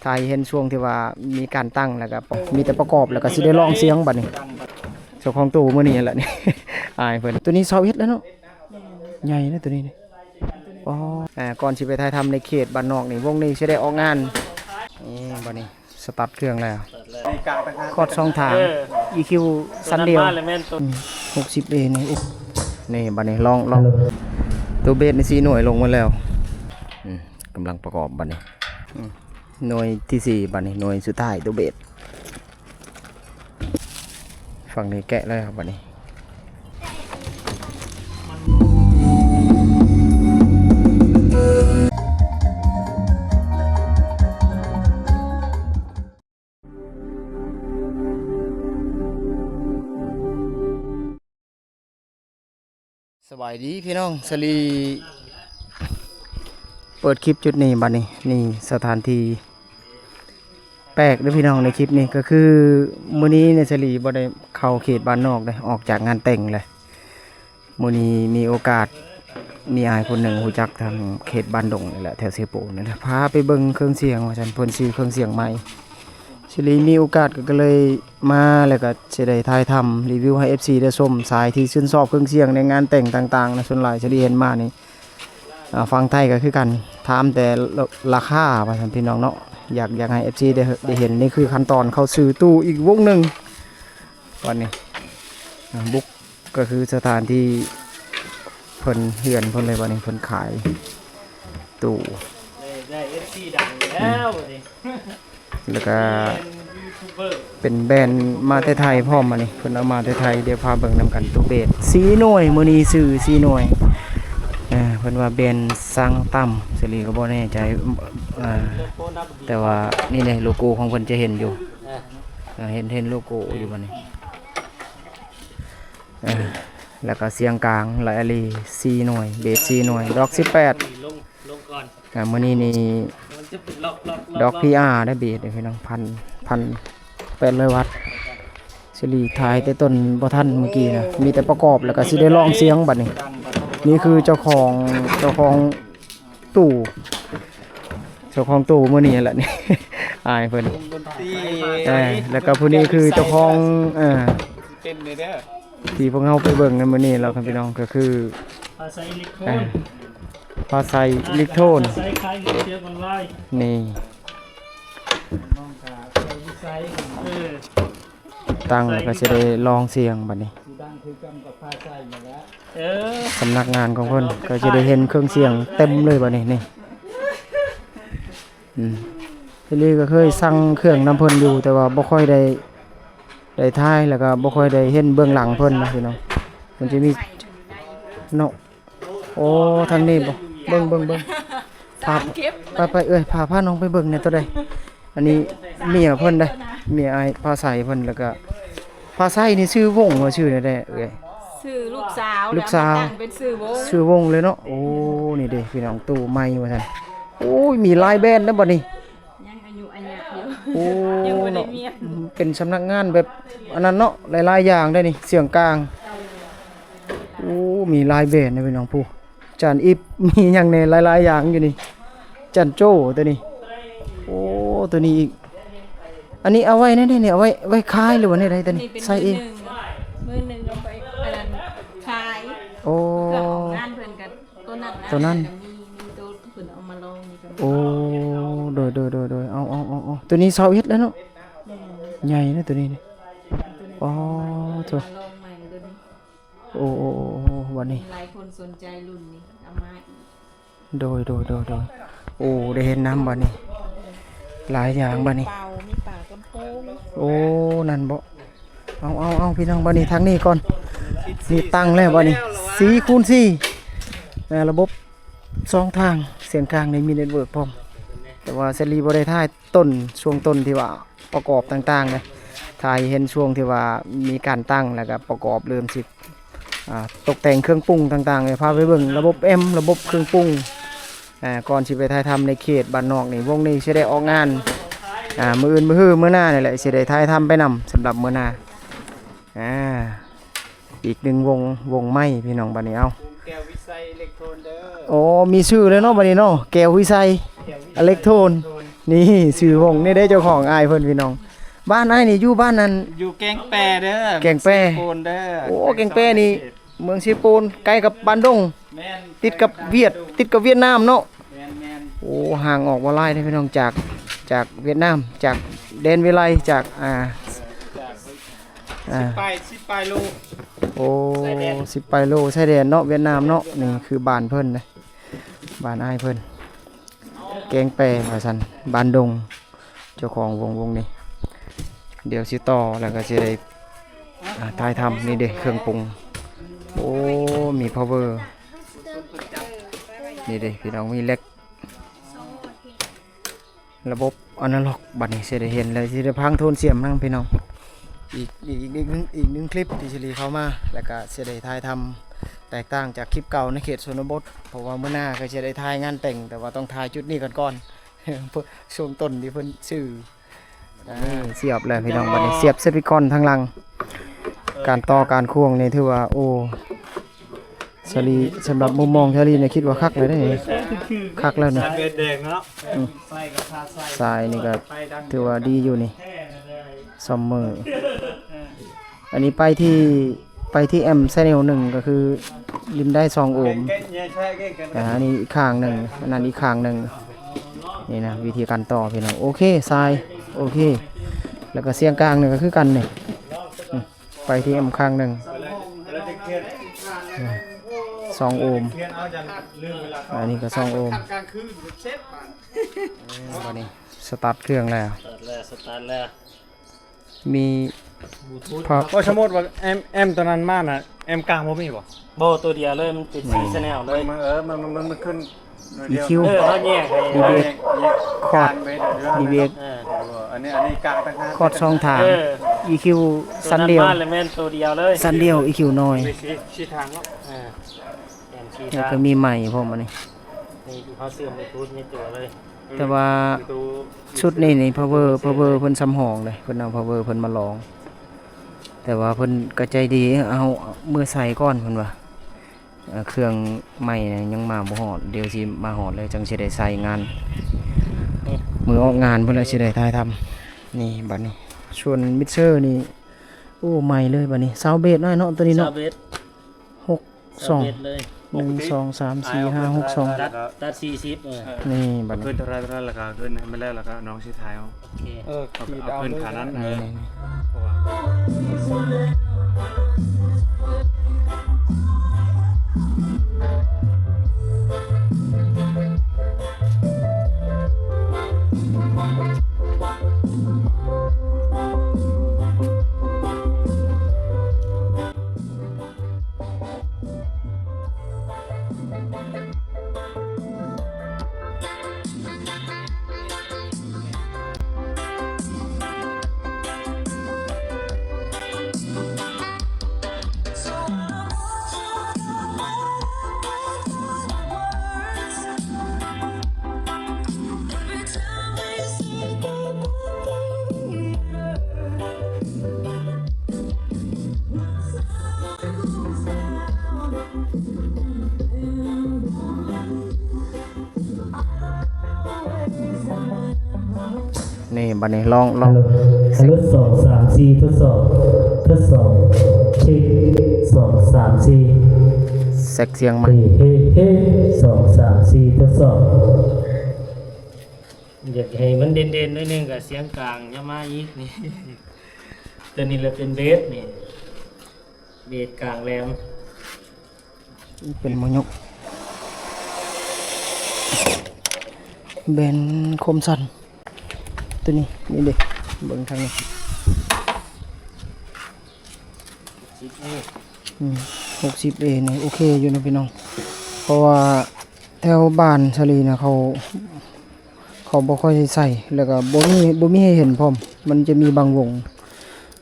ຖ້າໃຫ້ເຫັນຊ່ວງທີ່ວ່າມີການຕັ້ງ ແລ້ວກໍມີແຕ່ປະກອບ ແລ້ວກໍຊິໄດ້ລອງສຽງບັດນີ້. ເຈົ້າຂອງຕູ້ມື້ນີ້ແຫຼະນີ້ ອາຍເພິ່ນ. ໂຕນີ້ຊາວເອັດແລ້ວເນາະ ໃຫຍ່ເນາະໂຕນີ້ນີ້. ອໍ ອ່າ ກ່ອນຊິໄປຖ່າຍທຳໃນເຂດບ້ານນອກນີ້ ວົງນີ້ຊິໄດ້ອອກງານ. ນີ້ບັດນີ້ສະຕາດເຄື່ອງແລ້ວ ຄອດສອງທາງ ອີຄິວຊັ້ນດຽວ. ອືມ ຫົກສິບເອນີ້. ໂອ້ ນີ້ບັດນີ້ລອງ ລອງ ໂຕເບສນີ້ສີ່ໜ່ວຍລົງໝົດແລ້ວ. ອືມ ກຳລັງປະກອບບັດນີ້. ອືມ ໜ່ວຍທີສີ່ບັດນີ້ ໜ່ວຍສຸດທ້າຍໂຕເບສ. ຝັ່ງນີ້ແກະແລ້ວບັດນີ້. ສະບາຍດີພີ່ນ້ອງ ສາລີເປີດຄລິບຈຸດນີ້ບັດນີ້. ນີ້ສະຖານທີ່ແປກເດີ້ພີ່ນ້ອງ ໃນຄລິບນີ້ ກໍຄືມື້ນີ້ເນຍ ສາລີບໍ່ໄດ້ເຂົ້າເຂດບ້ານນອກເດ້ ອອກຈາກງານແຕ່ງແຫຼະ. ມື້ນີ້ມີໂອກາດ ມີອ້າຍຄົນໜຶ່ງຮູ້ຈັກທາງເຂດບ້ານດົງນີ້ແຫຼະ ແຖວເຊໂປນີ້ແຫຼະ ພາໄປເບິ່ງເຄື່ອງສຽງວ່າຊັ້ນ ເພິ່ນຊື້ເຄື່ອງສຽງໃໝ່. ສາລີມີໂອກາດກໍ ກໍເລີຍມາ ແລ້ວກໍຊິໄດ້ຖ່າຍທຳຣີວິວໃຫ້ເອັຟຊີໄດ້ຊົມ. ສາຍທີ່ຊື່ນຊອບເຄື່ອງສຽງໃນງານແຕ່ງຕ່າງໆນະ ສ່ວນຫຼາຍສາລີເຫັນມານີ້ ອ່າ ຝັ່ງໄທກໍຄືກັນ ຖາມແຕ່ລາ ລາຄາວ່າຊັ້ນພີ່ນ້ອງເນາະ. ຢາກ ຢາກໃຫ້ເອັຟຊີໄດ້ ໄດ້ເຫັນ ນີ້ຄືຂັ້ນຕອນເຂົ້າຊື້ຕູ້ອີກວົງໜຶ່ງ. ບັດນີ້ ອ່າ ບຸກ ກໍຄືສະຖານທີ່ເພິ່ນ ເຮືອນເພິ່ນເລີຍ ບັດນີ້ເພິ່ນຂາຍຕູ້ ໄດ້ ໄດ້ເອັຟຊີດັງແລ້ວບັດນີ້. ແລ້ວກໍເປັນແບຣນມາແຕ່ໄທພ້ອມ ອັນນີ້ເພິ່ນເອົາມາແຕ່ໄທ. ດຽວພາເບິ່ງນຳກັນ ຕູ້ເບສສີ່ໜ່ວຍ ມື້ນີ້ຊື້ສີ່ໜ່ວຍ. ເອີ ເພິ່ນວ່າແບຣນຊັງຕຳ ສາລີກໍບໍ່ແນ່ໃຈ ເອີ ແຕ່ວ່ານີ້ເດ້ ໂລໂກ້ຂອງເພິ່ນຈະເຫັນຢູ່. ເອີ ເຫັນ ເຫັນໂລໂກ້ຢູ່ບັດນີ້. ເອີ ແລ້ວກໍສຽງກາງ ລາຍອາລີ ສີ່ໜ່ວຍ ເບສສີ່ໜ່ວຍ ດອກສິບແປດ. ອ່າ ມື້ນີ້ນີ້ ດອກພີອາໄດ້ເບສເດ້ພີ່ນ້ອງ ພັນ ພັນແປດຮ້ອຍວັດ. ສາລີຖ່າຍແຕ່ຕົ້ນບໍ່ທັນເມື່ອກີ້ນະ ມີແຕ່ປະກອບ ແລ້ວກໍຊິໄດ້ລອງສຽງບັດນີ້. ນີ້ຄືເຈົ້າຂອງ ເຈົ້າຂອງຕູ້ ເຈົ້າຂອງຕູ້ມື້ນີ້ແຫຼະນີ້ ອາຍເພິ່ນ. ເອີ ແລ້ວກໍຜູ້ນີ້ຄືເຈົ້າຂອງ ເອີ ເຕັ້ນເດີ ທີ່ພວກເຮົາໄປເບິ່ງໃນມື້ນີ້ແລ້ວຄັນພີ່ນ້ອງ ກໍຄື ພາໄຊເອເລັກໂທນ ພາໄຊເອເລັກໂທນ ພາໄຊຄ້າຍເຄື່ອງອອນລາຍ ນີ້ ຕັ້ງແລ້ວກໍຊິໄດ້ລອງສຽງບັດນີ້. ເອີ ສຳນັກງານຂອງເພິ່ນກໍຊິໄດ້ເຫັນເຄື່ອງສຽງເຕັມເລີຍບັດນີ້ ນີ້. ອືມ ສາລີກໍເຄີຍສັ່ງເຄື່ອງນຳເພິ່ນຢູ່ ແຕ່ວ່າບໍ່ຄ່ອຍໄດ້ ໄດ້ຖ່າຍ ແລ້ວກໍບໍ່ຄ່ອຍໄດ້ເຫັນເບື້ອງຫຼັງເພິ່ນນະພີ່ນ້ອງ. ມັນຈະມີເນາະ ໂອ້ ທາງນີ້ບໍ່ ເບິ່ງ ເບິ່ງ ເບິ່ງ ພາ ໄປ ໄປ ເອື້ອຍ ພາ ພານ້ອງໄປເບິ່ງແດ່ ໂຕໃດ. ອັນນີ້ເມຍເພິ່ນເດ້ ເມຍອ້າຍພາໄຊເພິ່ນ. ແລ້ວກໍພາໄຊນີ້ຊື່ວົງ ວ່າຊື່ແນວໃດເອື້ອຍ? ຊື່ລູກສາວ ລູກສາວ ແລ້ວມາຕັ້ງເປັນຊື່ວົງ ຊື່ວົງເລີຍເນາະ. ໂອ້ ນີ້ເດ້ພີ່ນ້ອງ ຕູ້ໃໝ່ວ່າຊັ້ນ. ໂອ້ຍ ມີຫຼາຍແບຣນນະບັດນີ້ ຍັງອາຍຸອາຍະຢູ່. ໂອ້ ຍັງບໍ່ໄດ້ ເນາະ ເມຍ ເປັນສຳນັກງານແບບອັນນັ້ນເນາະ ຫຼາຍໆຢ່າງໄດ໋ນີ້ ສຽງກາງ. ໂອ້ ມີຫຼາຍແບຣນນະພີ່ນ້ອງ. ຜູ້ ຈານອິບ ມີຫຍັງແດ່ ຫຼາຍໆຢ່າງຢູ່ນີ້ ຈານໂຈ້ຕົວນີ້. ໂອ້ ຕົວນີ້ອີກ ອັນນີ້ເອົາໄວ້ແນວໃດນີ້ ເອົາໄວ້ ໄວ້ຂາຍ ຫຼືວ່າແນວໃດຕົວນີ້? ນີ້ເປັນ ໃສ່ເອງ ມື້ໜຶ່ງ ມື້ໜຶ່ງເອົາໄປ ອັນນັ້ນ ຂາຍ. ໂອ້ ເພື່ອອອກງານເພິ່ນກໍຕົວນັ້ນນະ ຕົວນັ້ນ ກໍມີ ມີຕົວເພິ່ນເອົາມາລອງນີ້ກໍມີ. ໂອ້ ໂດຍ ໂດຍ ໂດຍ ໂດຍ ເອົາ ເອົາ ເອົາ ເອົາ ຕົວນີ້ຊາວເອັດແລ້ວເນາະ. ແມ່ນ ໃຫຍ່ນະຕົວນີ້ນີ້. ອໍ ຕົວນີ້ເພິ່ນເອົາມາລອງໃໝ່ຕົວນີ້. ໂອ້ ໂອ້ ໂອ້ ໂອ້ ບັດນີ້ ຫຼາຍຄົນສົນໃຈລຸ້ນນີ້ ເອົາມາອີກ. ໂດຍ ໂດຍ ໂດຍ ໂດຍ ໂອ້ ໄດ້ເຫັນນຳບັດນີ້ ຫຼາຍຢ່າງບັດນີ້. ມີເປົາ ມີປາກຳໂພງ. ໂອ້ ນັ້ນບໍ? ເອົາ ເອົາ ເອົາ ພີ່ນ້ອງ ບັດນີ້ທາງນີ້ກ່ອນ. ມີຕັ້ງແລ້ວບັດນີ້ ສີ່ຄູນສີ່ ເອີ ລະບົບສອງທາງ ສຽງກາງນີ້ມີເນັດເວີກພ້ອມ ແຕ່ວ່າສາລີບໍ່ໄດ້ຖ່າຍ ຕົ້ນ ຊ່ວງຕົ້ນທີ່ວ່າປະກອບຕ່າງໆເດ້ ຖ່າຍເຫັນຊ່ວງທີ່ວ່າມີການຕັ້ງ ແລ້ວກໍປະກອບເລີ່ມຊິ ອ່າ ຕົກແຕ່ງເຄື່ອງປຸງຕ່າງໆເດ້ ພາໄປເບິ່ງລະບົບແອັມ ລະບົບເຄື່ອງປຸງ. ອ່າ ກ່ອນຊິໄປຖ່າຍທຳໃນເຂດບ້ານນອກນີ້ ວົງນີ້ຊິໄດ້ອອກງານ ອ່າ ມື້ອື່ນ ມື້ຮື ມື້ໜ້ານີ້ແຫຼະ ຊິໄດ້ຖ່າຍທຳໄປນຳ ສຳລັບມື້ໜ້າ. ອ່າ ອີກໜຶ່ງວົງ ວົງໃໝ່ພີ່ນ້ອງ ບັດນີ້ເອົາ ແກ້ວວິໄຊເອເລັກໂທນເດີ. ໂອ້ ມີຊື່ແລ້ວເນາະ ບັດນີ້ເນາະ ແກ້ວວິໄຊ ແກ້ວວິໄຊເອເລັກໂທນ. ນີ້ຊື່ວົງນີ້ເດ້ ເຈົ້າຂອງອ້າຍເພິ່ນ ພີ່ນ້ອງ. ບ້ານອ້າຍນີ້ຢູ່ບ້ານນັ້ນ ຢູ່ແກ້ງແປເດີ ແກ້ງແປ ເມືອງເຊໂປນເດີ. ໂອ້ ແກ້ງແປນີ້ເມືອງເຊໂປນ ໃກ້ກັບບ້ານດົງ ແມ່ນ ຕິດກັບຫວຽດ ຕິດກັບຫວຽດນາມເນາະ. ແມ່ນໆ ໂອ້ ຫ່າງອອກບໍ່ຫຼາຍເດ້ພີ່ນ້ອງ ຈາກ ຈາກຫວຽດນາມ ຈາກແດນວິໄລ ຈາກ ອ່າ ຈາກ ອ່າ ສິບປາຍ ສິບປາຍໂລ. ໂອ້ ຊາຍແດນ ສິບປາຍໂລ ຊາຍແດນເນາະ ຫວຽດນາມເນາະ. ນີ້ຄືບ້ານເພິ່ນເດ້ ບ້ານອ້າຍເພິ່ນ ແກ້ງແປວ່າຊັ້ນ ບ້ານດົງ. ເຈົ້າຂອງວົງ ວົງນີ້ ດຽວຊິຕໍ່ ແລ້ວກໍຊິໄດ້ ອ່າ ຖ່າຍທຳ. ນີ້ເດ້ເຄື່ອງປຸງ ໂອ້ ມີພາວເວີ ນີ້ເດ້ພີ່ນ້ອງ ມີເຫຼັກ ລະບົບອານາລັອກ. ບັດນີ້ຊິໄດ້ເຫັນ ແລ້ວຊິໄດ້ຟັງໂທນສຽງນຳພີ່ນ້ອງ ອີກ ອີກ ອີກໜຶ່ງ ອີກໜຶ່ງຄລິບທີ່ຊິໄດ້ເຂົ້າມາ ແລ້ວກໍຊິໄດ້ຖ່າຍທຳແຕກຕ່າງຈາກຄລິບເກົ່າໃນເຂດຊົນນະບົດ ເພາະວ່າມື້ໜ້າກໍຊິໄດ້ຖ່າຍງານແຕ່ງ ແຕ່ວ່າຕ້ອງຖ່າຍຈຸດນີ້ກ່ອນ ກ່ອນ ເພາະຊ່ວງຕົ້ນທີ່ເພິ່ນຊື້ ອ່າ ນີ້ສຽບແລ້ວພີ່ນ້ອງ. ບັດນີ້ສຽບສະປີກອນທາງຫຼັງ ການຕໍ່ການຄວງນີ້ຖືວ່າ ໂອ້ ສາລີ ສຳລັບມຸມມອງສາລີນີ້ຄິດວ່າຄັກແລ້ວເດ້ ຄັກແລ້ວນີ້. ສາຍເບດແດງເນາະ ອືມ ສາຍນີ້ກໍຖືວ່າດີຢູ່ນີ້ ຊອມເມີ. ອັນນີ້ໄປທີ່ ໄປທີ່ແອມ channel ໜຶ່ງ ກໍຄືຫຼິ້ນໄດ້ສອງໂອມ. ອ່າ ອັນນີ້ອີກຂ້າງໜຶ່ງ ອັນນັ້ນອີກຂ້າງໜຶ່ງ. ນີ້ນະ ວິທີການຕໍ່ພີ່ນ້ອງ. ໂອເຄ ສາຍ ໂອເຄ. ແລ້ວກໍສຽງກາງນີ້ກໍຄືກັນນີ້ ອືມ ໄປທີ່ແອມຂ້າງໜຶ່ງ ສອງໂອມ. ອັນນີ້ກໍສອງໂອມ. ບັດນີ້ສະຕາດເຄື່ອງແລ້ວ ສະຕາດແລ້ວ ສະຕາດແລ້ວ. ມີບລູທູດ ພະ ໂອ້ ສົມມຸດວ່າແອມ ແອມຕົວນັ້ນມານະ ແອມກາງບໍ່ມີບໍ່? ບໍ່ ຕົວດຽວເລີຍ ມັນເປັນສີ່ channel ເລີຍ. ມັນ ເອີ ມັນ ມັນ ມັນຂຶ້ນໜ້ອຍດຽວ ອີຄິວ ເອີ ເຮົາແຍກໃຫ້ ດີເບດ ຄອດ ດີເບດ ເອີ ອັນນີ້ ອັນນີ້ກາງຕ່າງຫາກ ຄອດສອງທາງ ເອີ ອີຄິວ ຊັ້ນດຽວ ແມ່ນຕົວດຽວເລີຍ ຊັ້ນດຽວ ອີຄິວໜ້ອຍ ສີ່ ສີ່ທາງເນາະ. ເອີ ແມ່ນສີ່ທາງ ແລ້ວກໍມີໄມພ້ອມ. ອັນນີ້ ນີ້ເຮົາເຊື່ອມບລູທູດໃນຕົວເລີຍ. ແຕ່ວ່າຊຸດນີ້ນີ້ ພາວເວີ ພາວເວີເພິ່ນສຳຮອງເດ້ ເພິ່ນເອົາພາວເວີເພິ່ນມາລອງ. ແຕ່ວ່າເພິ່ນກໍໃຈດີ ເອົາມືໃສ່ກ່ອນເພິ່ນວ່າ ເອີ ເຄື່ອງໃໝ່ຍັງມາບໍ່ຮອດ ດຽວຊິມາຮອດແລ້ວຈັ່ງຊິໄດ້ໃຊ້ງານ ມື້ອອກງານເພິ່ນແລ້ວຊິໄດ້ຖ່າຍທຳ. ນີ້ບັດນີ້ ສ່ວນມິກເຊີນີ້ ໂອ້ ໃໝ່ເລີຍບັດນີ້ ຊາວເບດນ້ອຍເນາະ ຕົວນີ້ເນາະ ຊາວເບດ ຫົກ ສອງ ເອັດເລີຍ ໜຶ່ງ ສອງ ສາມ ສີ່ ຫ້າ ຫົກ ສອງ ຕັດ ຕັດສີ່ສິບ. ເອີ ນີ້ບັດນີ້ ຂຶ້ນເທົ່າໃດ ເທົ່ານັ້ນ ແລ້ວກໍຂຶ້ນໃຫ້ມັນແລ້ວ ແລ້ວກໍນ້ອງຊິຖ່າຍເອົາ. ໂອເຄ ເອີ ເອົາ ເອົາຂຶ້ນຂາດນັ້ນ. ເອີ ນີ້ ນີ້ ເພາະວ່າ ນີ້ ບັດນີ້ລອງ ລອງ ຮັລໂຫຼ ສອງ ສາມ ສີ່ ທົດສອບ ທົດສອບ ເຊັກ ສອງ ສາມ ສີ່ ເຊັກສຽງໃໝ່ ເຮ ເຮ ເຮ ສອງ ສາມ ສີ່ ທົດສອບ. ຢາກໃຫ້ມັນເດັ່ນໆໜ້ອຍໜຶ່ງກໍສຽງກາງຢ່າມາອີກນີ້ ຕົວນີ້ລະເປັນເບສນີ້ ເບສກາງແຫຼມ ເປັນມາຍົກ ແບນຄົມສັ້ນ ຕົວນີ້ ນີ້ເດ້ ເບິ່ງທາງນີ້ ອືມ ຫົກສິບເອນີ້ໂອເຄຢູ່ນະພີ່ນ້ອງ ເພາະວ່າແຖວບ້ານສາລີນະ ເຂົາ ເຂົາບໍ່ຄ່ອຍໃສ່ ແລ້ວກໍບໍ່ມີ ບໍ່ມີໃຫ້ເຫັນພ້ອມ ມັນຈະມີບາງວົງ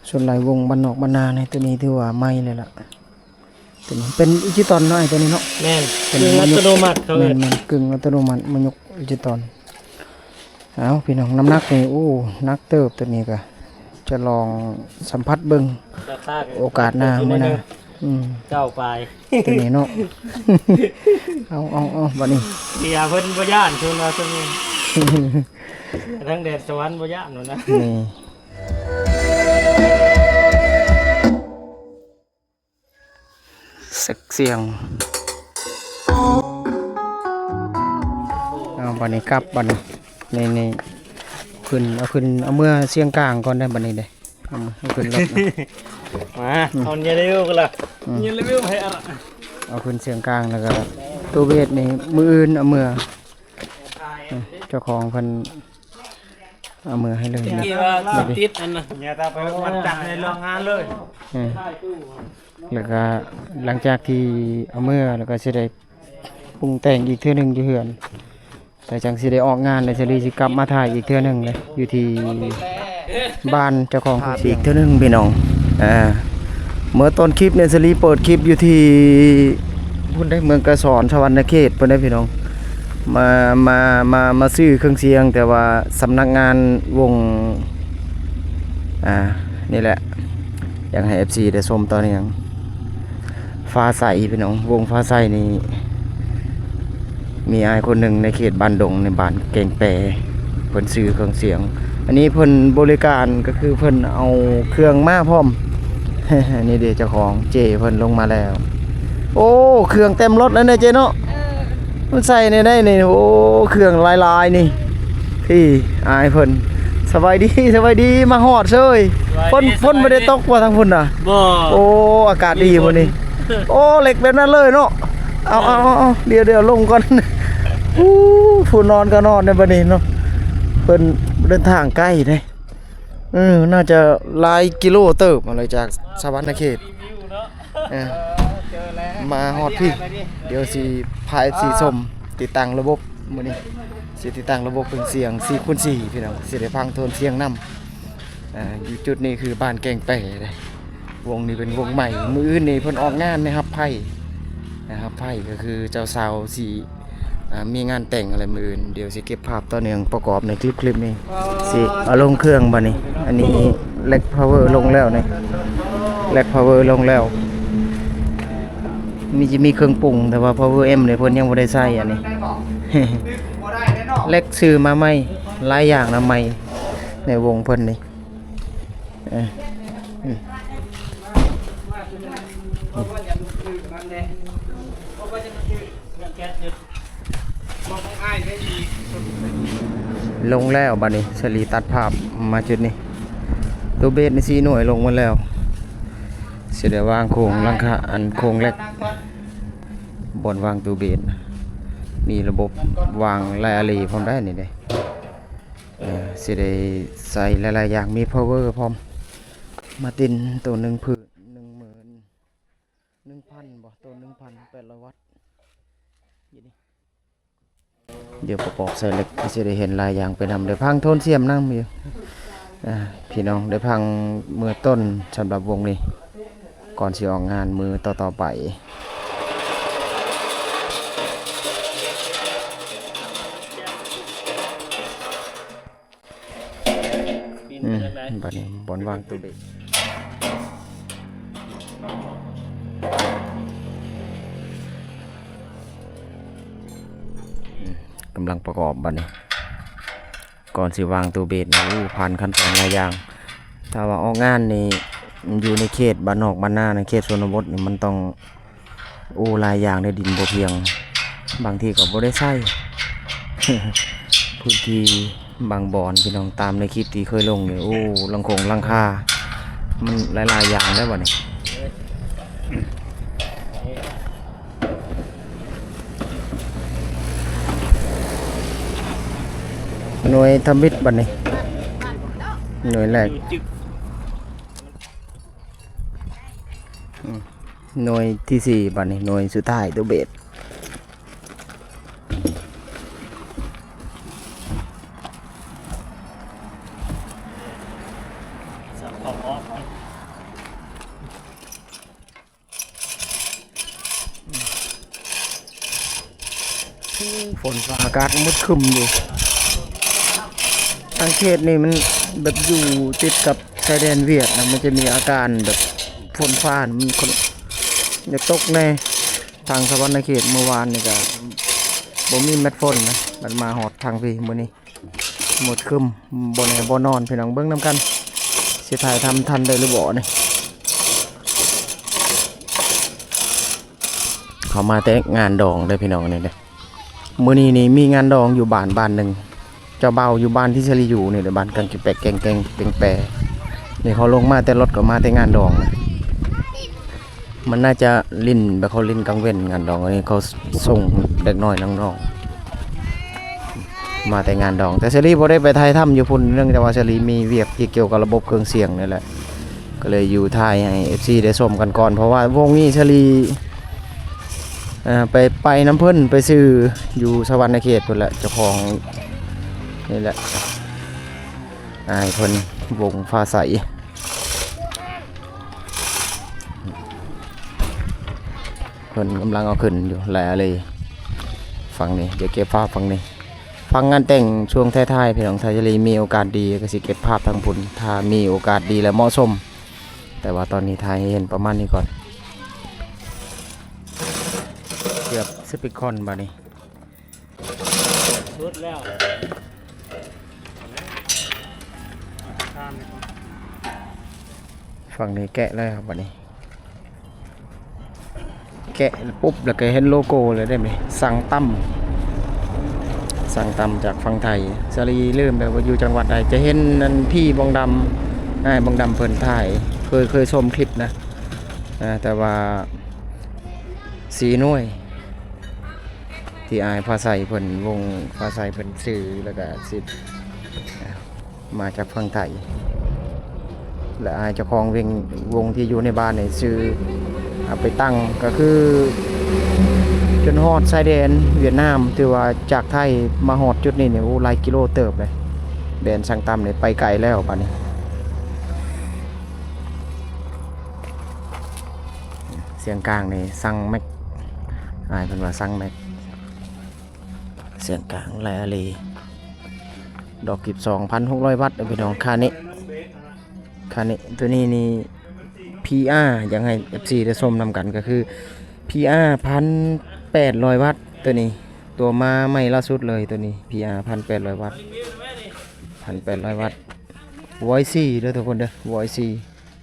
ສ່ວນຫຼາຍວົງບ້ານນອກບ້ານນານີ້ ຕົວນີ້ຖືວ່າໃໝ່ເລີຍລະ ຕົວນີ້ເປັນດິຈິຕອນເນາະ ໄອ້ຕົວນີ້ເນາະ ແມ່ນ ເປັນ ກຶ່ງອັດຕະໂນມັດເຂົາເອີ້ນ ແມ່ນໆ ກຶ່ງອັດຕະໂນມັດ ມາຍົກດິຈິຕອນ. ເອົາ ພີ່ນ້ອງ ນ້ຳໜັກນີ້ ໂອ້ ໜັກເຕີບ ຕົວນີ້ກໍຈະລອງສຳຜັດເບິ່ງ ໂອກາດໜ້າ ມື້ໜ້າ ອືມ ເກົ້າປາຍ ຕົວນີ້ເນາະ ເອົາ ເອົາ ເອົາ ບັດນີ້ ເສຍເພິ່ນບໍ່ຢ້ານ ເພິ່ນວ່າຕົວນີ້ ທັງແດນສະຫວັນບໍ່ຢ້ານພຸ້ນນະ. ນີ້ ເຊັກສຽງ. ເອົາ ບັດນີ້ກັບ ບັດນີ້ ນີ້ ນີ້ ຂຶ້ນ ເອົາຂຶ້ນ ເອົາເມືອຊຽງກາງກ່ອນເດີ້ ບັດນີ້ເດ້. ເອົາ ເອົາຂຶ້ນລົດນະ ມາ ອືມ ເອົາເຍເລວິວກັນລະ ອືມ ເຍເລວິວໃຫ້ອະ ເອົາຂຶ້ນຊຽງກາງ ແລ້ວກໍຕູ້ເບດນີ້ມື້ອື່ນເອົາເມືອ ອືມ ເຈົ້າຂອງເພິ່ນເອົາເມືອໃຫ້ເລີຍນະ. ທີ່ວ່າຕິດອັນນະ ເຍຕາໄປວັນຈັນໃນໂຮງງານເລີຍ ອືມ ແລ້ວກໍຫຼັງຈາກທີ່ເອົາເມືອ ແລ້ວກໍຊິໄດ້ປຸງແຕ່ງອີກເທື່ອໜຶ່ງຢູ່ເຮືອນ. ແລ້ວຈັ່ງຊິໄດ້ອອກງານ ແລ້ວສາລີຊິກັບມາຖ່າຍອີກເທື່ອໜຶ່ງເລີຍ ຢູ່ທີ່ບ້ານເຈົ້າຂອງ ພາບອີກເທື່ອໜຶ່ງພີ່ນ້ອງ. ອ່າ ເມື່ອຕົ້ນຄລິບນີ້ ສາລີເປີດຄລິບຢູ່ທີ່ພຸ້ນເດ້ ເມືອງກະສອນ ສະຫວັນນະເຂດພຸ້ນເດ້ພີ່ນ້ອງ. ມາ ມາ ມາ ມາຊື້ເຄື່ອງສຽງ ແຕ່ວ່າສຳນັກງານວົງ ອ່າ ນີ້ແຫຼະ ຢາກໃຫ້ເອັຟຊີໄດ້ຊົມຕໍ່ເນື່ອງ. ຟ້າໃສພີ່ນ້ອງ ວົງຟ້າໃສນີ້ ມີອ້າຍຄົນໜຶ່ງໃນເຂດບ້ານດົງ ໃນບ້ານແກ້ງແປ ເພິ່ນຊື້ເຄື່ອງສຽງ. ອັນນີ້ເພິ່ນບໍລິການ ກໍຄືເພິ່ນເອົາເຄື່ອງມາພ້ອມ. ນີ້ເດ້ເຈົ້າຂອງ ເຈ້ເພິ່ນລົງມາແລ້ວ. ໂອ້ ເຄື່ອງເຕັມລົດແລ້ວເນາະເຈ້ເນາະ. ເອີ ມັນໃສ່ໃນໃດນີ້ ໂອ້ ເຄື່ອງຫຼາຍໆນີ້. ທີ່ອ້າຍເພິ່ນ ສະບາຍດີ ສະບາຍດີ ມາຮອດເຊີຍ. ສະບາຍດີ ຝົນ ຝົນບໍ່ໄດ້ຕົກບໍ່ທາງພຸ້ນນະ? ບໍ່. ໂອ້ ອາກາດດີມື້ນີ້. ໂອ້ ເຫຼັກແບບນັ້ນເລີຍເນາະ. ເອົາ ເອົາ ເອົາ ດຽວ ດຽວລົງກ່ອນ. ອູ້ ຜູ້ນອນກໍນອນໃນບັດນີ້ເນາະ. ເພິ່ນເດີນທາງໄກເດ້. ເອີ ໜ້າຈະຫຼາຍກິໂລເຕີບ ມາເລີຍຈາກສະຫວັນນະເຂດ. ເອີ ເອີ ເຈີແລ້ວ ມາຮອດພີ້ ດຽວຊິພາເອັຟຊີ ອ່າ ຊົມ ຕິດຕັ້ງລະບົບ. ມື້ນີ້ຊິຕິດຕັ້ງລະບົບເຄື່ອງສຽງສີ່ຄູນສີ່ ພີ່ນ້ອງ ຊິໄດ້ຟັງໂທນສຽງນຳ. ອ່າ ຢູ່ຈຸດນີ້ຄືບ້ານແກ້ງແປເດ້. ວົງນີ້ເປັນວົງໃໝ່ ມື້ອື່ນນີ້ເພິ່ນອອກງານໃນຮັບໄພ ນະ ຮັບໄພ ກໍຄືເຈົ້າສາວຊິ ອ່າ ມີງານແຕ່ງອະໄລມື້ອື່ນ. ດຽວຊິເກັບພາບຕໍ່ເນື່ອງປະກອບໃນຄລິບ ຄລິບນີ້ ຊິເອົາລົງເຄື່ອງບັດນີ້. ອັນນີ້ແລັກພາວເວີລົງແລ້ວນີ້ ແລັກພາວເວີລົງແລ້ວ. ມີ ຈະມີເຄື່ອງປຸງ ແຕ່ວ່າພາວເວີເອັມນີ້ເພິ່ນຍັງບໍ່ໄດ້ໃສ່. ອັນນີ້ແລັກຊື້ມາໃໝ່ ຫຼາຍຢ່າງນະ ໃໝ່ໃນວົງເພິ່ນນີ້. ເອີ ອືມ ລົງແລ້ວບັດນີ້ ສາລີຕັດພາບມາຈຸດນີ້. ໂຕເບດນີ້ສີ່ໜ່ວຍລົງໝົດແລ້ວ. ຊິໄດ້ວາງໂຄງຫຼັງຄາ ອັນໂຄງແລັກ ບ່ອນວາງໂຕເບດ ມີລະບົບວາງຫຼາຍອາລີພ້ອມໄດ໋ນີ້ເດ້. ເອີ ຊິໄດ້ໃສ່ຫຼາຍໆຢ່າງ ມີພາວເວີພ້ອມ. ມາຕິນໂຕໜຶ່ງ ພື້ນໜຶ່ງໝື່ນ ໜຶ່ງພັນບໍ່ ໂຕໜຶ່ງພັນແປດຮ້ອຍວັດຢູ່ນີ້. ດຽວປະກອບໃສ່ເຫຼັກ ຊິໄດ້ເຫັນຫຼາຍຢ່າງໄປນຳ ໄດ້ຟັງໂທນສຽງນຳຢູ່. ອ່າ ພີ່ນ້ອງໄດ້ຟັງເມື່ອຕົ້ນສຳລັບວົງນີ້ ກ່ອນຊິອອກງານມື້ຕໍ່ໆໄປ. ອືມ ບັດນີ້ບ່ອນວາງໂຕເບດ ອືມ ກຳລັງປະກອບບັດນີ້. ກ່ອນຊິວາງໂຕເບດນີ້ ໂອ້ ຜ່ານຂັ້ນຕອນຫຼາຍຢ່າງ. ຖ້າວ່າອອກງານນີ້ ຢູ່ໃນເຂດບ້ານນອກບ້ານນາ ໃນເຂດຊົນນະບົດນີ້ ມັນຕ້ອງ ໂອ້ ຫຼາຍຢ່າງເດ້ ດິນບໍ່ພຽງ ບາງທີກໍບໍ່ໄດ້ໃຊ້. ພື້ນທີ່ບາງບ່ອນ ພີ່ນ້ອງ ຕາມໃນຄລິບທີ່ເຄີຍລົງນີ້ ໂອ້ ຫຼັງຄົງຫຼັງຄາ ມັນຫຼາຍໆຢ່າງແລ້ວບັດນີ້. ໜ່ວຍທຳອິດບັດນີ້ ໜ່ວຍແລກ. ອືມ ໜ່ວຍທີສີ່ບັດນີ້ ໜ່ວຍສຸດທ້າຍ ໂຕເບດ. ຝົນຟ້າອາກາດມືດຄຶ້ມຢູ່. ທາງເຂດນີ້ມັນແບບຢູ່ຕິດກັບຊາຍແດນຫວຽດນະ ມັນຈະມີອາການແບບຝົນຟ້າມັນ ຢາກຕົກແດ່. ທາງສະຫວັນນະເຂດມື້ວານນີ້ກໍ ບໍ່ມີແມັດຝົນນະ ມັນມາຮອດທາງພີ້ມື້ນີ້ ມືດຄຶ້ມ ບໍ່ແນ່ບໍ່ນອນ ພີ່ນ້ອງເບິ່ງນຳກັນ ຊິຖ່າຍທຳທັນໄດ້ຫຼືບໍ່ນີ້. ເຂົ້າມາແຕ່ງານດອງເດີພີ່ນ້ອງ ນີ້ເດີ ມື້ນີ້ນີ້ມີງານດອງຢູ່ບ້ານ ບ້ານໜຶ່ງ ເຈົ້າບ່າວຢູ່ບ້ານທີ່ສາລີຢູ່ນີ້ແຫຼະ ບ້ານກັງກິແປກແກງແກງແປງແປ ນີ້ເຂົາລົງມາແຕ່ລົດ ກໍມາແຕ່ງານດອງນະ. ມັນໜ້າຈະຫຼິ້ນ ແບບເຂົາຫຼິ້ນກາງເວັນ ງານດອງອັນນີ້ ເຂົາສົ່ງເດັກນ້ອຍນ້ອງໆ ມາແຕ່ງານດອງ ແຕ່ສາລີບໍ່ໄດ້ໄປຖ່າຍທຳຢູ່ພຸ້ນ ເນື່ອງຈາກວ່າສາລີມີວຽກທີ່ກ່ຽວກັບລະບົບເຄື່ອງສຽງນີ້ແຫຼະ ກໍເລີຍຢູ່ຖ່າຍໃຫ້ເອັຟຊີໄດ້ຊົມກັນກ່ອນ ເພາະວ່າວົງນີ້ສາລີ ເອີ ໄປ ໄປນຳເພິ່ນ ໄປຊື້ຢູ່ສະຫວັນນະເຂດພຸ້ນແຫຼະ ເຈົ້າຂອງນີ້ແຫຼະ ອ້າຍເພິ່ນ ວົງຟ້າໃສ ເພິ່ນກຳລັງເອົາຂຶ້ນຢູ່ ແລເລີຍ ຝັ່ງນີ້ ດຽວເກັບພາບຝັ່ງນີ້ ຟັງງານແຕ່ງຊ່ວງທ້າຍໆ ພີ່ນ້ອງ ຖ້າສາລີມີໂອກາດດີກໍຊິເກັບພາບທາງພຸ້ນ ຖ້າມີໂອກາດດີ ແລະ ເໝາະສົມ ແຕ່ວ່າຕອນນີ້ຖ່າຍໃຫ້ເຫັນປະມານນີ້ກ່ອນ ເກືອບສະປີຄອນບາດນີ້ ສຸດແລ້ວ ຝັ່ງນີ້ແກະແລ້ວບາດນີ້ ແກະປຸບ ແລ້ວກໍເຫັນໂລໂກ້ເລີຍເດ້ ສັ່ງຕຳ ສັ່ງຕຳຈາກຝັ່ງໄທ ສາລີລືມໄປວ່າຢູ່ຈັງຫວັດໃດ ຈະເຫັນອັນພີ່ບົງດຳ ອ້າຍບົງດຳເພິ່ນຖ່າຍ ເຄີຍ ເຄີຍຊົມຄລິບນະ ອ່າ ແຕ່ວ່າສີ່ໜ່ວຍ ທີ່ອ້າຍຟ້າໃສເພິ່ນ ວົງຟ້າໃສເພິ່ນຊື້ ແລ້ວກໍຊິ ອ່າ ມາຈາກຝັ່ງໄທ ແລະ ອ້າຍເຈົ້າຂອງເວັງ ວົງທີ່ຢູ່ໃນບ້ານນີ້ຊື້ເອົາໄປຕັ້ງ ກໍຄືຈົນຮອດຊາຍແດນຫວຽດນາມ ຖືວ່າຈາກໄທມາຮອດຈຸດນີ້ນີ້ ໂອ້ ຫຼາຍກິໂລເຕີບເລີຍ ແບນສັ່ງຕຳນີ້ໄປໄກແລ້ວບາດນີ້. ສຽງກາງນີ້ສັ່ງແມັກ ອ້າຍເພິ່ນວ່າສັ່ງແມັກ ສຽງກາງຫຼາຍອີ່ຫຼີ ດອກກີບສອງ ພັນຫົກຮ້ອຍວັດ ເອີ ພີ່ນ້ອງ ຄ່ານີ້ ຄ່ານີ້ ຕົວນີ້ນີ້ ພີອາ ຢາກໃຫ້ເອັຟຊີໄດ້ຊົມນຳກັນ ກໍຄື ພີອາ ພັນແປດຮ້ອຍວັດ ຕົວນີ້ ຕົວມາໃໝ່ລ່າສຸດເລີຍ ຕົວນີ້ ພີອາ ພັນແປດຮ້ອຍວັດ ພັນແປດຮ້ອຍວັດ ວອຍສີ່ເດີທຸກຄົນເດີ ວອຍສີ່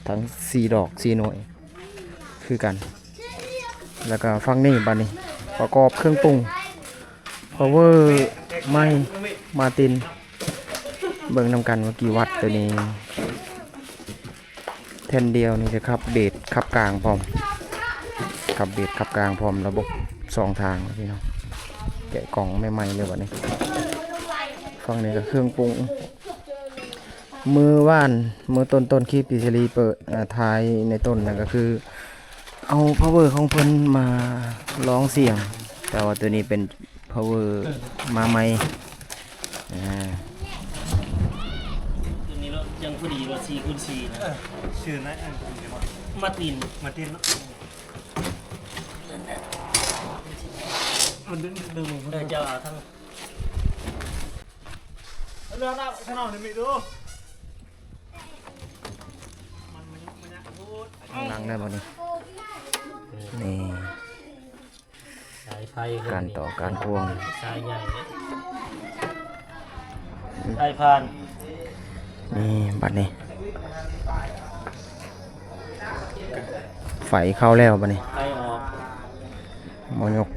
ທັງສີ່ດອກ ສີ່ໜ່ວຍ ຄືກັນ ແລ້ວກໍຝັ່ງນີ້ບາດນີ້ ປະກອບເຄື່ອງປຸງ ພາວເວີໃໝ່ ມາຕິນ ເບິ່ງນຳກັນວ່າກີ່ວັດ ຕົວນີ້ ແທ່ນດຽວນີ້ຈະຂັບເບດຂັບກາງພ້ອມ ຂັບເບດຂັບກາງພ້ອມ ລະບົບສອງທາງ ພີ່ນ້ອງ ແກະກ່ອງໃໝ່ໆເລີຍບາດນີ້ ຝັ່ງນີ້ກໍເຄື່ອງປຸງ ມື້ວານ ມື້ຕົ້ນ ຕົ້ນຄລິບທີ່ສາລີເປີດ ອ່າ ຖ່າຍໃນຕົ້ນນັ້ນກໍຄື ເອົາພາວເວີຂອງເພິ່ນມາລອງສຽງ ແຕ່ວ່າຕົວນີ້ເປັນພາວເວີມາໃໝ່ ອ່າ ຕົວນີ້ເນາະ ຍັງພໍດີວ່າສີ່ຄູນສີ່ນະ ເອີ ຊື່ນະ ມາຕິນ ມາຕິນເນາະ ມັນດຶງ ດຶງລົງ ເອີ ເຈົ້າເອົາທັງ ເອົາເຮືອນອອກຂ້າງນອກນີ້ມີດູ ມັນ ມັນ ມັນຍາກໂພດ ຂ້າງຫຼັງໄດ້ບໍ່ນີ້ ນີ້ ສາຍໄຟ ການຕໍ່ການພວງ ສາຍໃຫຍ່ ສາຍຜ່ານ ນີ້ ບັດນີ້ ໄຟເຂົ້າແລ້ວບັດນີ້ ໄຟອອກ ບໍ່ຍົກ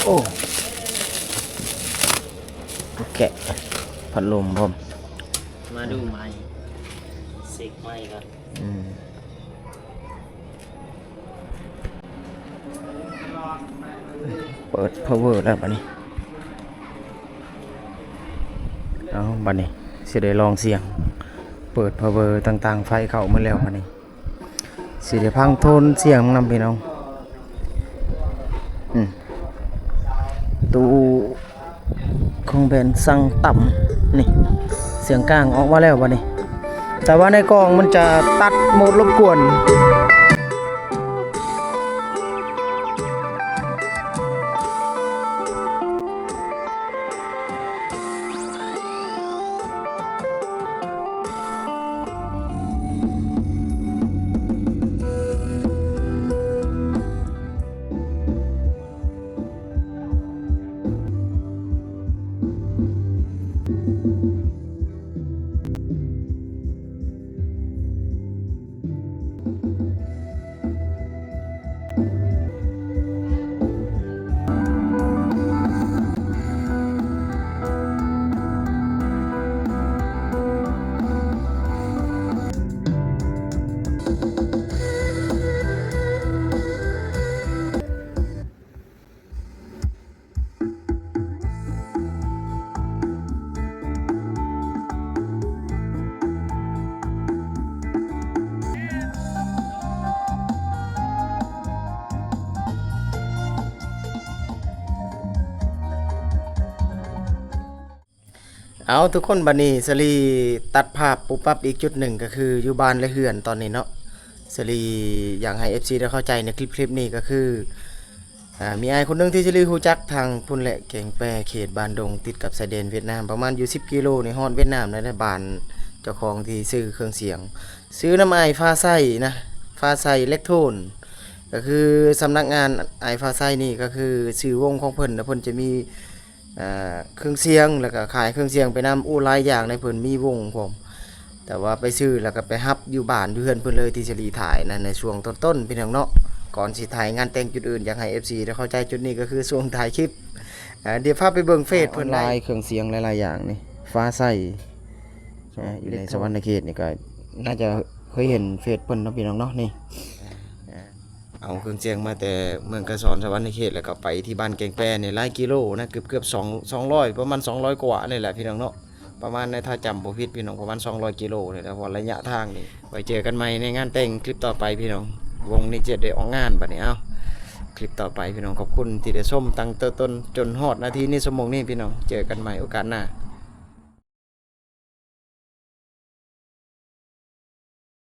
ໂອ້ ແກະພັດລົມພ້ອມ ມາດູໃໝ່ ເຊັກໃໝ່ກ່ອນ ອືມ ເປີດພາວເວີແລ້ວບັດນີ້ ເອົາ ບັດນີ້ຊິໄດ້ລອງສຽງ ເປີດພາວເວີຕ່າງໆ ໄຟເຂົ້າໝົດແລ້ວບັດນີ້ ຊິໄດ້ຟັງໂທນສຽງນຳ ພີ່ນ້ອງ ອືມ ຕູ້ ຂອງແບນສັ່ງຕຳ ນີ້ ສຽງກາງອອກມາແລ້ວບັດນີ້ ແຕ່ວ່າໃນກ້ອງມັນຈະຕັດໂໝດລົບກວນ. ເອົາ ທຸກຄົນ ບັດນີ້ສາລີຕັດພາບປຸບປັບອີກຈຸດໜຶ່ງ ກໍຄືຢູ່ບ້ານແລະເຮືອນຕອນນີ້ເນາະ. ສາລີຢາກໃຫ້ເອັຟຊີໄດ້ເຂົ້າໃຈໃນຄລິບ ຄລິບນີ້ກໍຄື ອ່າ ມີອ້າຍຄົນໜຶ່ງທີ່ສາລີຮູ້ຈັກທາງພຸ້ນແຫຼະ ແກງແປ ເຂດບ້ານດົງ ຕິດກັບຊາຍແດນຫວຽດນາມ ປະມານຢູ່ສິບກິໂລນີ້ ຮອດຫວຽດນາມແລ້ວນະ. ບ້ານເຈົ້າຂອງທີ່ຊື້ເຄື່ອງສຽງ ຊື້ນຳອ້າຍຟ້າໃສນະ ຟ້າໃສເລັກໂທນ ກໍຄືສຳນັກງານອ້າຍຟ້າໃສນີ້ ກໍຄືຊື່ວົງຂອງເພິ່ນນະ. ເພິ່ນຈະມີ ອ່າ ເຄື່ອງສຽງ ແລ້ວກໍຂາຍເຄື່ອງສຽງໄປນຳ. ໂອ້ ຫຼາຍຢ່າງໃນ ເພິ່ນມີວົງພ້ອມ ແຕ່ວ່າໄປຊື້ແລ້ວກໍໄປຮັບຢູ່ບ້ານຢູ່ເຮືອນເພິ່ນເລີຍ ທີ່ສາລີຖ່າຍນະ ໃນຊ່ວງຕົ້ນໆ ພີ່ນ້ອງເນາະ. ກ່ອນຊິຖ່າຍງານແຕ່ງຈຸດອື່ນ ຢາກໃຫ້ເອັຟຊີໄດ້ເຂົ້າໃຈຈຸດນີ້ ກໍຄືຊ່ວງຖ່າຍຄລິບ. ອ່າ ດຽວພາໄປເບິ່ງເຟສເພິ່ນໄດ້. ເຄື່ອງສຽງຫຼາຍໆຢ່າງນີ້ ຟ້າໃສ ອ່າ ຢູ່ໃນສະຫວັນນະເຂດນີ້ ກໍໜ້າຈະເຄີຍເຫັນເຟສເພິ່ນເນາະ ພີ່ນ້ອງເນາະ. ນີ້ ເອົາເຄື່ອງສຽງມາແຕ່ເມືອງກະສອນ ສະຫວັນນະເຂດ ແລ້ວກໍໄປທີ່ບ້ານແກງແປນີ້ ຫຼາຍກິໂລນະ ເກືອບໆ ສອງ ສອງຮ້ອຍ ປະມານສອງຮ້ອຍກວ່ານີ້ແຫຼະ ພີ່ນ້ອງເນາະ. ປະມານ ໃນ ຖ້າຈຳບໍ່ຜິດ ພີ່ນ້ອງ ປະມານສອງຮ້ອຍກິໂລນີ້ແຫຼະ ເພາະວ່າໄລຍະທາງນີ້. ໄວ້ເຈີກັນໃໝ່ໃນງານແຕ່ງຄລິບຕໍ່ໄປ ພີ່ນ້ອງ. ວົງນີ້ຈະໄດ້ອອກງານບັດນີ້. ເອົາ ຄລິບຕໍ່ໄປ ພີ່ນ້ອງ. ຂອບຄຸນທີ່ໄດ້ຊົມຕັ້ງແຕ່ຕົ້ນຈົນຮອດນາທີນີ້ ຊົ່ວໂມງນີ້ ພີ່ນ້ອງ. ເຈີກັນໃໝ່ໂອກາດໜ້າ.